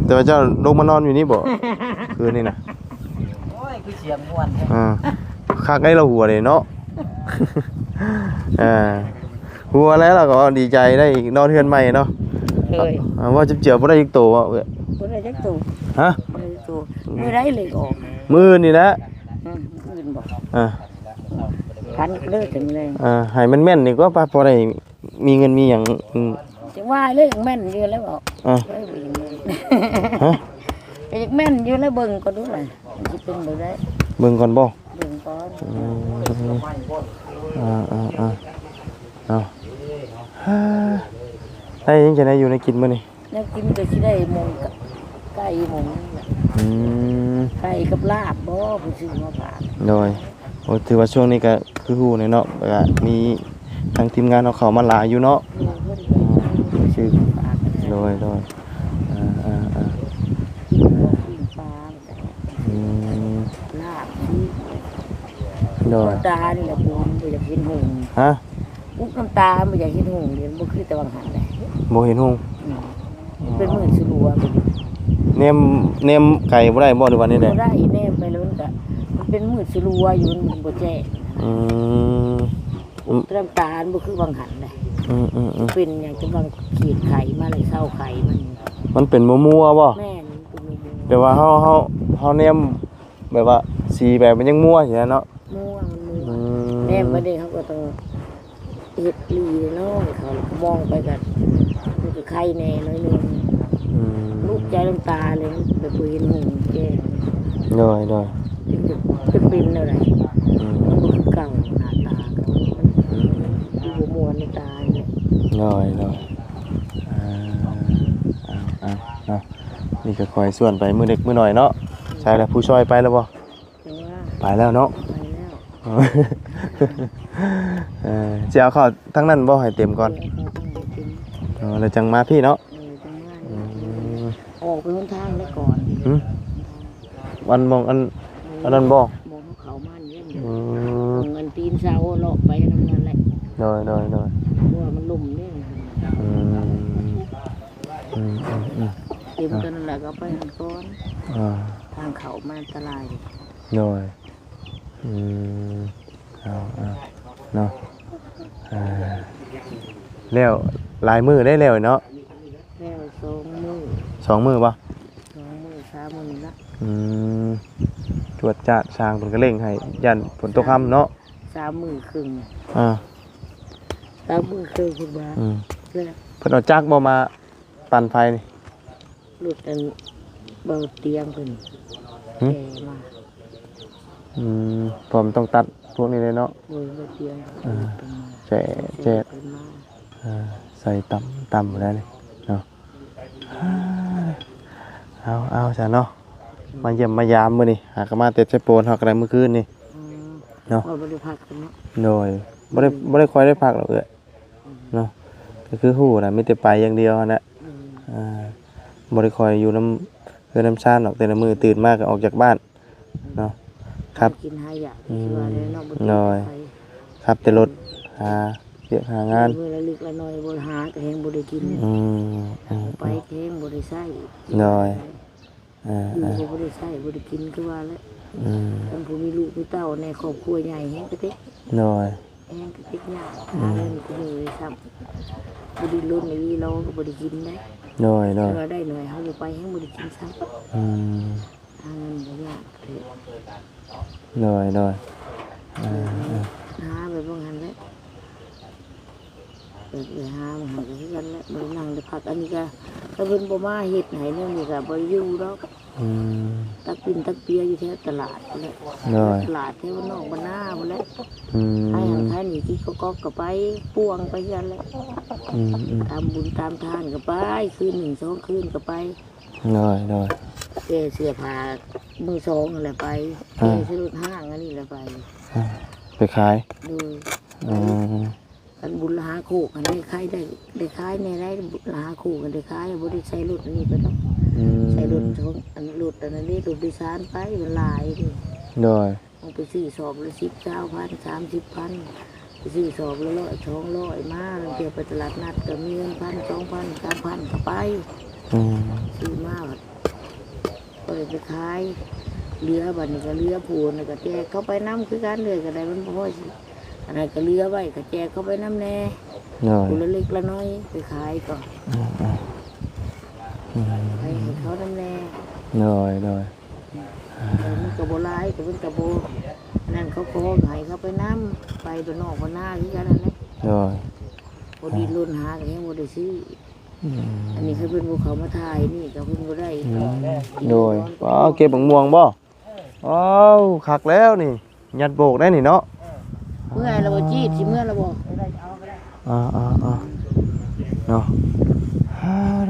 ແຕ່ວ່າເຈົ້າລົງມານອນຢູ່ນີ້ບໍ່ ຄືນນີ້ນະ? ໂອ້ຍ ຄືສຽງມ່ວນແທ້ ອ່າ ຄັກໄດ໋ລະຫົວເດ້ເນາະ ອ່າ ຫົວແລ້ວລະກໍດີໃຈໄດ້ນອນເຮືອນໃໝ່ເນາະ ໂດຍ ອ່າ ວ່າຈຳເຈືອບໍ່ໄດ້ຈັກໂຕບໍ່ເອື້ອຍ? ບໍ່ໄດ້ຈັກໂຕ ຮະ? ບໍ່ໄດ້ຈັກໂຕ ມື້ໃດເລກອອກ? ມື້ອື່ນນີ້ແຫຼະ ອືມ ມື້ອື່ນບໍ່? ອ່າ ພັນເລີກເຖິງແລງ ອ່າ ໃຫ້ແມ່ນໆ ນີ້ກໍ ພໍໄດ້ມີເງິນມີຫຍັງ ອືມ ຈັ່ງວ່າເລີກແມ່ນຢູ່ແລ້ວເບາະ ອ່າ ເອີ ບໍ່ເຫັນເງິນ ຮະ? ກໍຢາກແມ່ນຢູ່ແລ້ວ ເບິ່ງກ່ອນດູລະ ມັນຊິເປັນບໍ່ໄດ້ ເບິ່ງກ່ອນບໍ່? ເບິ່ງກ່ອນ ອືມ ອ່າໆໆ ເນາະ ໄດ້ຫຍັງຈະໄດ້ຢູ່ໄດ້ກິນມື້ນີ້? ແນວກິນກໍຊິໄດ້ໝູ ໄກ່ໝູນີ້ແຫຼະ ອືມ ໄກ່ກັບລາບບໍ່ ເພິ່ນຊື້ມາຝາກ ໂດຍ ໂອ້ ຖືວ່າຊ່ວງນີ້ກໍຄືຮູ້ແຫຼະເນາະ ກໍມີທາງທີມງານເຮົາເຂົ້າມາຫຼາຍຢູ່ເນາະ ໂດຍ ເພິ່ນຊື້ ໂດຍ ໂດຍ ອ່າໆໆ ກິນບໍ່ ປີ້ງປາ ອືມ ລາບ ໂດຍ ຕານີ້ລະ ປູບໍ່ຢາກເຫັນຫຸ່ງ ຮະ? ອຸກນ້ຳຕາບໍ່ຢາກເຫັນຫຸ່ງ ບໍ່ຄືແຕ່ວ່າງຫັ້ນໃດ ບໍ່ເຫັນຫຸ່ງ ອືມ ເປັນມືດສະຫຼົວ ແນມ ແນມໄກບໍ່ໄດ້ບໍ່ ຫຼືວ່າແນວໃດ? ບໍ່ໄດ້ ແນມໄປແລ້ວມັນກະ ມັນເປັນມືດສະຫຼົວຢູ່ ມັນບໍ່ແຈ້ງ ອືມ ອຸກນ້ຳຕາບໍ່ຄືວ່າງຫັ້ນໃດ ອືມໆໆ ເປັນຫຍັງ ຈະວ່າງຂີດໄຂ້ມາແລ້ວ ເຊົາໄຂ້ມັນ ມັນເປັນມົວໆບໍ່? ແມ່ນ ມັນເປັນມົວໆ ແບບວ່າເຮົາ ເຮົາ ເຮົາແນມ ແບບວ່າສີແບບມັນຍັງມົວຢູ່ນະເນາະ ມົວ ມັນມົວ ອືມ ແນມໄປເດ້ ເຮົາກໍຕ້ອງເຮັດຫຼີເນາະ ເຂົາກໍມອງໄປກໍ ມັນກໍໄຄແດ່ໜ້ອຍໜຶ່ງ ອືມ ລຸກໃຈນ້ຳຕາເລີຍ ແບບບໍ່ເຫັນຫຸ່ງແຈ້ງ ໂດຍ ໂດຍ ຈະ ຈະເປັນແນວໃດ ອືມ ມັນບໍ່ຄືເກົ່າ ໜ້າຕາກໍ ອືມ ຄືບໍ່ມ່ວນໃນຕານີ້ ໂດຍ ໂດຍ ອ່າ ເອົາ ເອົາ ເນາະ ນີ້ກໍຄອຍຊວນໄປມື້ເລັກມື້ນ້ອຍເນາະ ໃສລະ ຜູ້ຊ່ອຍໄປແລ້ວບໍ່? ຈັ່ງວ່າ ໄປແລ້ວເນາະ ໄປແລ້ວ ເອີ ຊິເອົາເຂົ້າທາງນັ້ນບໍ່ ໃຫ້ເຕັມກ່ອນ ຊິເອົາເຂົ້າທາງໃຫ້ເຕັມ ອໍ ແລ້ວຈັ່ງມາພີ້ເນາະ ເອີ ຈັ່ງມາ ອືມ ອອກໄປຫົນທາງແລ້ວກ່ອນ ຫຶ? ອັນໝ່ອງອັນ ເອີ ອັນນັ້ນບໍ່? ໝ່ອງເຮົາເຂົ້າມານີ້ ອືມ ໝ່ອງອັນຕີນເສົາເລາະໄປນຳນັ້ນແຫຼະ ໂດຍ ໂດຍ ໂດຍ ເພາະວ່າມັນລົມເດ້ ອືມ ອືມ ອືມ ເຕັມຕົວນັ້ນແຫຼະ ກໍເອົາໄປຫັ້ນກ່ອນ ອ່າ ທາງເຂົ້າມາອັນຕະລາຍ ໂດຍ ອືມ ເອົາ ເອົາ ເນາະ ອ່າ ແລ້ວຫຼາຍມື້ໄດ້ແລ້ວເນາະ ແລ້ວສອງມື້ ສອງມື້ບໍ່? ສອງມື້ສາມມື້ນີ້ລະ ອືມ ຈວດຈາດ ຊ່າງເພິ່ນກໍເລັ່ງໃຫ້ ຢ້ານຝົນຕົກຄ່ຳເນາະ ສາມມື້ເຄິ່ງ ອ່າ ສາມມື້ເຄິ່ງເພິ່ນວ່າ ອືມ ແລ້ວ ເພິ່ນເອົາຈັກບໍ່ມາ ປັ່ນໄຟນີ້ ລົດອັນເບົາຕຽງເພິ່ນ ຫຶ? ແກ່ມາ ອືມ ເພາະມັນຕ້ອງຕັດພວກນີ້ເລີຍເນາະ ໂດຍ ເບົາຕຽງ ອ່າ ເພິ່ນມາ ແຈະ ແຈະ ເພິ່ນມາ ອ່າ ໃສ່ຕ່ຳ ຕ່ຳແລ້ວນີ້ເນາະ ເອົາ ເອົາຊະເນາະ ມາຢ້ຽມມາຢາມມື້ນີ້ ຫາກໍມາແຕ່ໄຊໂປນ ເຮົາກໍໄດ້ມື້ຄືນນີ້ ອືມ ເນາະ ບໍ່ໄດ້ພັກເນາະ ໂດຍ ບໍ່ໄດ້ ອືມ ບໍ່ໄດ້ຄ່ອຍໄດ້ພັກດອກເອື້ອຍ ເນາະ ກໍຄືຮູ້ນະ ມີແຕ່ໄປຢ່າງດຽວຫັ້ນແຫຼະ ອືມ ອ່າ ບໍ່ໄດ້ຄ່ອຍຢູ່ນຳເຮືອນນຳຊານດອກ ແຕ່ລະມື້ຕື່ນມາກໍອອກຈາກບ້ານເນາະ ຄັບ ກິນຫາຢາກ ອືມ ຄືວ່າແຫຼະເນາະ ບໍ່ ໂດຍ ໄປ ຂັບແຕ່ລົດ ຫາວຽກຫາງານ ມື້ລະເລັກລະນ້ອຍ ບໍ່ຫາກໍແຮງບໍ່ໄດ້ກິນ ອືມ ອືມ ໄປແຮງບໍ່ໄດ້ໃຊ້ ໂດຍ ເອີ ຢູ່ ເອີ ກໍບໍ່ໄດ້ໃຊ້ ບໍ່ໄດ້ກິນ ຄືວ່າແຫຼະ ອືມ ຄັນຜູ້ມີລູກມີເຕົ້າແດ່ ຄອບຄົວໃຫຍ່ແຮງກະຕິກ ໂດຍ ແຮງກະຕິກຍາກ ອືມ ຫາເງິນຄູ່ມື້ຊ້ຳ ບໍ່ດິ້ນລົນອີ່ຫຼີ ລາວກໍບໍ່ໄດ້ກິນໄດ໋ ໂດຍ ໂດຍ ຖ້າວ່າໄດ້ໜ້ອຍ ເຮົາບໍ່ໄປ ແຮງບໍ່ໄດ້ກິນຊ້ຳ ອືມ ຫາເງິນກໍຍາກແທ້ ໂດຍ ໂດຍ ເອີ ເອີ ຫາໄປວ່າງຫັ້ນແຫຼະ ເອີ ເອີ ຫາມາໃຫ້ກໍຄືກັນແຫຼະ ບໍ່ໄດ້ນັ່ງໄດ້ພັກ ອັນນີ້ກໍ ຖ້າເພິ່ນບໍ່ມາເຮັດໃຫ້ແນວນີ້ກໍບໍ່ໄດ້ຢູ່ດອກ ອືມ ຕັກປິ່ນຕັກເປຍຢູ່ແຖວຕະຫຼາດພຸ້ນແຫຼະ ໂດຍ ຕະຫຼາດແຖວບ້ານນອກບ້ານນາພຸ້ນແຫຼະ ອືມ ຂາຍຫັ້ນຂາຍນີ້ ກິນກອກໆກໍໄປ ປ່ວງໄປຄືກັນແຫຼະ ອືມ ອືມ ຕາມບຸນຕາມທານກໍໄປ ຄືນໜຶ່ງສອງຄືນກໍໄປ ໂດຍ ໂດຍ ແກ່ເສື້ອຜ້າມືສອງຫັ້ນແຫຼະໄປ ອ່າ ແກ່ໃສ່ລົດຮ້າງອັນນີ້ແຫຼະໄປ ອ່າ ໄປຂາຍ. ໂດຍ. ອືມ. ອັນບຸນລະຫາໂຄກຫັ້ນໄດ້ຂາຍ ໄດ້ ໄດ້ຂາຍແດ່ໄດ໋ ບຸນລະຫາໂຄກຫັ້ນໄດ້ຂາຍ ບໍ່ໄດ້ໃສ່ລົດອັນນີ້ໄປດອກ. ອືມ. ໃສ່ລົດສອງ ອັນລົດອັນນັ້ນເດ້ ລົດໂດຍສານໄປ ມັນຫຼາຍເດ້. ໂດຍ. ເຮົາໄປຊື້ສອບລະສິບ ຊາວພັນ ສາມສິບພັນ ໄປຊື້ສອບລະຮ້ອຍ ສອງຮ້ອຍ ມາ ລາງເທື່ອໄປຕະຫຼາດນັດກໍມີເງິນພັນ ສອງພັນ ສາມພັນ ກໍໄປ. ອືມ. ຊື້ມາ ກໍໄດ້ໄປຂາຍ ເຫຼືອ ບັດນີ້ກໍເຫຼືອຜູ້ນັ້ນກໍແຈກເຂົາໄປນຳຄືກັນ ເອື້ອຍກໍໄດ້ ມັນບໍ່ພໍຊິ ອັນນັ້ນກໍເຫຼືອໄວ້ ກໍແຈກເຂົາໄປນຳແດ່. ໂດຍ. ຜູ້ລະເລັກລະນ້ອຍໄປຂາຍກໍ ອືມໆ ອືມ ໄປໃຫ້ເຂົານຳແດ່. ໂດຍ ໂດຍ. ເອີ ມັນກໍບໍ່ຫຼາຍ ແຕ່ມັນກໍບໍ່ນັ້ນ ເຂົາກໍໃຫ້ເຂົາໄປນຳ ໄປບ້ານນອກບ້ານນາຄືກັນນັ້ນແຫຼະ. ໂດຍ. ບໍ່ດີ້ນລົນຫາກໍຍັງບໍ່ໄດ້ຊື້. ອືມ. ອັນນີ້ຄືເພິ່ນບໍ່ເຂົ້າມາຖ່າຍນີ້ກໍເພິ່ນບໍ່ໄດ້. ອືມ. ໂດຍ. ວ້າວ ເກັບໝາກມ່ວງບໍ່? ວ້າວ ຄັກແລ້ວນີ້ ຍັດໂບກໄດ້ນີ້ເນາະ. ເມື່ອຍແລ້ວບໍ່ຈີດ ຊິເມື່ອຍແລ້ວບໍ່? ອ່າໆໆ ເນາະ. ອ່າໆ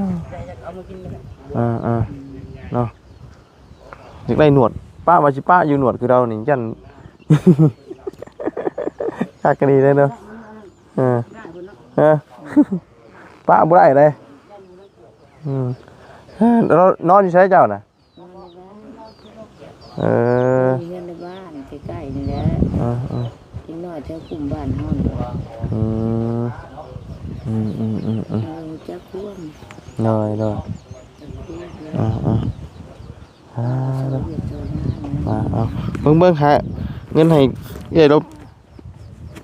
ເນາະ. ຢາກໄດ້ໜວດ ປະວ່າຊິປະຢູ່ ໜວດຄືລາວນີ້ ຢ້ານ ຄັກກະດີເດ້ເນາະ. ເອີ ເອີ ປະບໍ່ໄດ້ເດ້. ອືມ. ເອີ ແລ້ວນອນຢູ່ໃສເຈົ້ານະ? ນອນໃນບ້ານ. ເອີ ມີເຮືອນໃນບ້ານໃກ້ໆນີ້ແຫຼະ. ເອີໆ ເດັກນ້ອຍແຖວກຸ່ມບ້ານເຮົານີ້. ອືມ ອືມໆໆໆ ເອີ ຮູ້ຈັກຄວາມ. ໂດຍໆ. ເອີໆ ອ່າ ເບິ່ງໆ ຫາເງິນໃຫ້ເອື້ອຍລາວ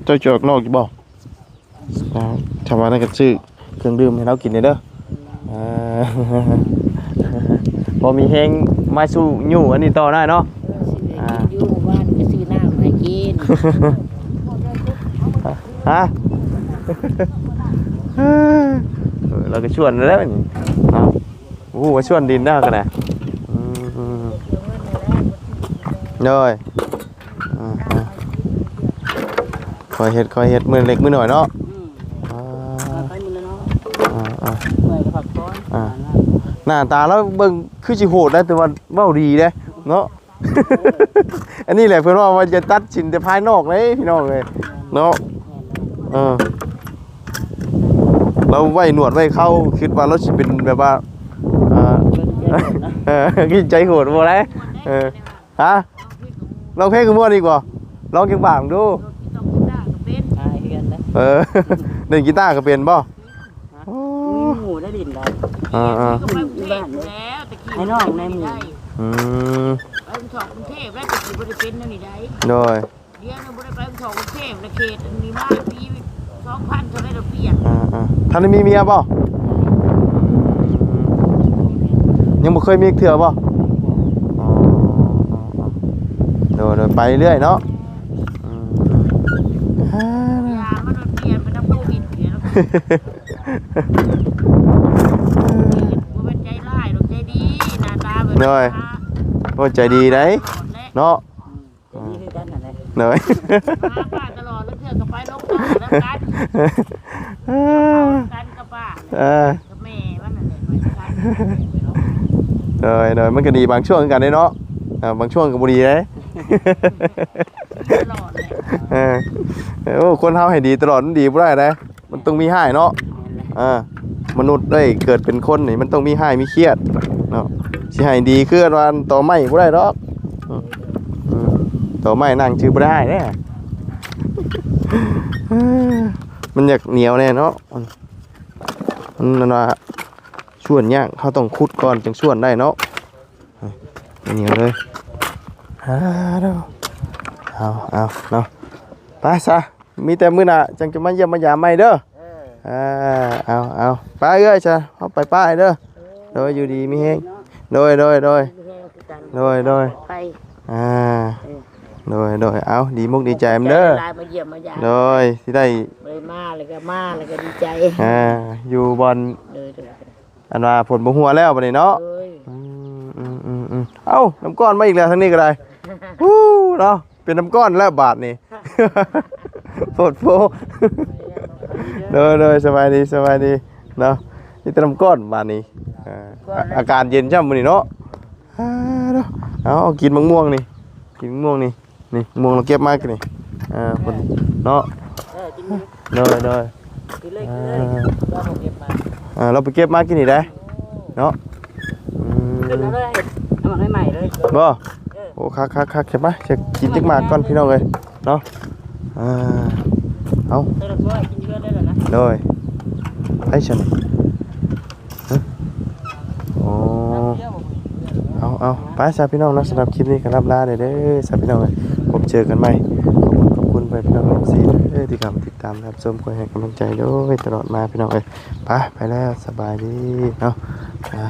ເຈົ້າຈອກນອກຢູ່ບໍ່? ອ່າ ຖ້າວ່ານັ້ນກໍຊື້ເຄື່ອງດື່ມໃຫ້ລາວກິນແດ່ເດີ. ເອີ ພໍມີແຮງມາສູ້ຍູ້ອັນນີ້ຕໍ່ໄດ້ເນາະ. ເອີ ຊື້ໃຫ້ກິນຢູ່ ອ່າ ມື້ວານກໍຊື້ນ້ຳໃຫ້ກິນ. ຮະ? ເອີ ລາວກໍຊວນແລ້ວນີ້ເນາະ. ໂອ້ ວ່າສວນດິນນະກໍໄດ້. ອືມ ໂດຍ. ອ່າໆ ຄ່ອຍເຮັດ ຄ່ອຍເຮັດ ມື້ເລັກມື້ນ້ອຍເນາະ. ອືມ ອ່າ ໄປມື້ລະນ້ອຍ. ອ່າໆ ເມື່ອຍກໍພັກຜ່ອນ. ອ່າ ໜ້າຕາລາວເບິ່ງຄືຊິໂຫດໄດ໋ ແຕ່ວ່າເວົ້າດີເດ້ເນາະ. ອັນນີ້ແຫຼະເພິ່ນວ່າ ວ່າຢ່າຕັດສິນແຕ່ພາຍນອກເດ້ພີ່ນ້ອງເອີຍເນາະ. ເອີ ລາວໄວ້ໜວດໄວ້ເຂົາ ຄິດວ່າລາວຊິເປັນແບບວ່າ ເອີ ເອີ ຈິດໃຈໂຫດບໍ່ໄດ້. ເອີ ຮະ ຮ້ອງເພງກໍມ່ວນອີກບໍ່? ລອງຈັກບາດດູ. ເອີ ຫຼິ້ນກີຕາກໍເປັນບໍ່? ໂອ້ ມີໝູ່ໄດ້ຫຼິ້ນໄດ້. ອ່າໆ ຢູ່ບ້ານເດ້ ໄອ້ນ້ອງໃນໝູ່. ອືມ ໄປທ່ອງກຸງເທບແລ້ວ ແຕ່ຊິບໍ່ໄດ້ເປັນແນວນີ້ໄດ໋. ໂດຍ. ດຽວນີ້ບໍ່ໄດ້ໄປທ່ອງກຸງເທບແລ້ວ ເຂດອັນນີ້ມາປີສອງພັນເທົ່າໃດລະປ່ຽນ. ອ່າໆ ທ່ານໄດ້ມີເມຍບໍ່? ຍັງບໍ່ເຄີຍມີເທື່ອບໍ່? ອໍ ໂດຍໆ ໄປເລື້ອຍເນາະ. ອືມ ຢ່າ ມັນປ່ຽນໄປນຳໂຄວິດນີ້ເນາະ. ບໍ່ແມ່ນໃຈຮ້າຍດອກ ໃຈດີ ໜ້າຕາແບບ ໂດຍ ໂອ້ ໃຈດີໄດ໋ເນາະ. ອືມ ໃຈດີຄືກັນຫັ້ນແຫຼະ. ໂດຍ ຫາປ້າຕະຫຼອດ ລາງເທື່ອກໍໄປລົງນຳກັນ ນຳກັນກັບປ້າ ເອີ ກັບແມ່ມັນນັ້ນແຫຼະ ໄປນຳກັນ. ໂດຍໆ ມັນກໍດີບາງຊ່ວງຄືກັນເດ້ເນາະ. ເອີ ບາງຊ່ວງກໍບໍ່ດີເດ້ ດີຕະຫຼອດແຫຼະ. ເອີ ໂອ້ ຄົນເຮົາໃຫ້ດີຕະຫຼອດມັນດີບໍ່ໄດ້ເດ້. ມັນຕ້ອງມີຮ້າຍເນາະ. ແມ່ນແຫຼະ. ອ່າ ມະນຸດໄດ້ເກີດເປັນຄົນນີ້ ມັນຕ້ອງມີຮ້າຍມີຄຽດເນາະ. ຊິໃຫ້ດີຄືວ່າຕອໄມ້ບໍ່ໄດ້ດອກ. ອືມ ຕອໄມ້ນັ່ງຊື່ບໍ່ໄດ້ເດ້. ມັນຢາກໜຽວແດ່ເນາະ. ມັນ ມັນນັ້ນວ່າ ຊວນຍາກ ເຮົາຕ້ອງຂຸດກ່ອນຈຶ່ງຊວນໄດ້ເນາະ. ເອີ ນີ້ເລີຍ. ອາ ເອົາ ເອົາເນາະ ໄປຊະ ມີແຕ່ມື້ໜ້າຈັ່ງຈະມາຢ້ຽມມາຢາມໃໝ່ເດີ. ເອີ ເອີ ເອົາ ເອົາ ໄປເອື້ອຍຊະ ເຮົາໄປປ້າໃຫ້ເດີ. ເອີ ໂດຍ ຢູ່ດີມີແຮງ. ໂດຍ ໂດຍ ໂດຍ ມີແຮງຄືກັນ ໂດຍ ໂດຍ ໄປ ອ່າ ເອີ ໂດຍ ໂດຍ ເອົາ ດີມຸກດີໃຈນຳເດີ ຫຼາຍ ມາຢ້ຽມມາຢາມ ໂດຍ ຊິໄດ້ ບໍ່ໄດ້ມາແລ້ວກໍມາ ແລ້ວກໍດີໃຈ ອ່າ ຢູ່ບ່ອນ ໂດຍ ໂດຍ ອັນວ່າຝົນບໍ່ຫົວແລ້ວບັດນີ້ເນາະ. ໂດຍ ອືມໆໆ ເອົ້າ ນ້ຳກ້ອນມາອີກແລ້ວ ທາງນີ້ກໍໄດ້. ຮູ້ເນາະ ເປັນນ້ຳກ້ອນແລ້ວບາດນີ້ ໂພດໂພ. ໂດຍໆ ສະບາຍດີ ສະບາຍດີເນາະ. ມີແຕ່ນ້ຳກ້ອນບາດນີ້ ເອີ ອາກາດເຢັນຊ້ຳມື້ນີ້ເນາະ. ເອົາ ເອົາ ກິນໝາກມ່ວງນີ້ ກິນໝາກມ່ວງນີ້. ນີ້ ມ່ວງລາວເກັບມາກິນນີ້. ອ່າ ເພິ່ນເນາະ ເອີ ກິນ ໂດຍ ໂດຍ ກິນເລີຍ ກິນເລີຍ ອ່າ ເອົາເກັບມາ ອ່າ ລາວໄປເກັບມາກິນນີ້ໄດ໋ເນາະ ອືມ ຂຶ້ນເອົາເລີຍ ເອົາໝາກໃໝ່ໆເລີຍ ບໍ່ ເອີ ໂອ້ ຄັກໆໆ ເກັບມາ ຈະກິນຈັກໝາກກ່ອນພີ່ນ້ອງເອີຍເນາະ ອ່າ ເອົາ ໂດຍ ໄປຊັ້ນ ຮະ ອໍ ເອົາ ເອົາ ໄປຊະພີ່ນ້ອງເນາະ ສຳລັບຄລິບນີ້ກໍລ່ຳລາແດ່ເດີຊະພີ່ນ້ອງເອີຍ ພົບເຈີກັນໃໝ່ ຂອບຄຸນ ຂອບຄຸນໄປພີ່ນ້ອງເອັຟຊີເດີ ທີ່ເຂົ້າມາຕິດຕາມຮັບຊົມ ຄອຍໃຫ້ກຳລັງໃຈໂດຍຕະຫຼອດມາພີ່ນ້ອງເອີຍ ໄປ ໄປແລ້ວ ສະບາຍດີເນາະ ອ່າ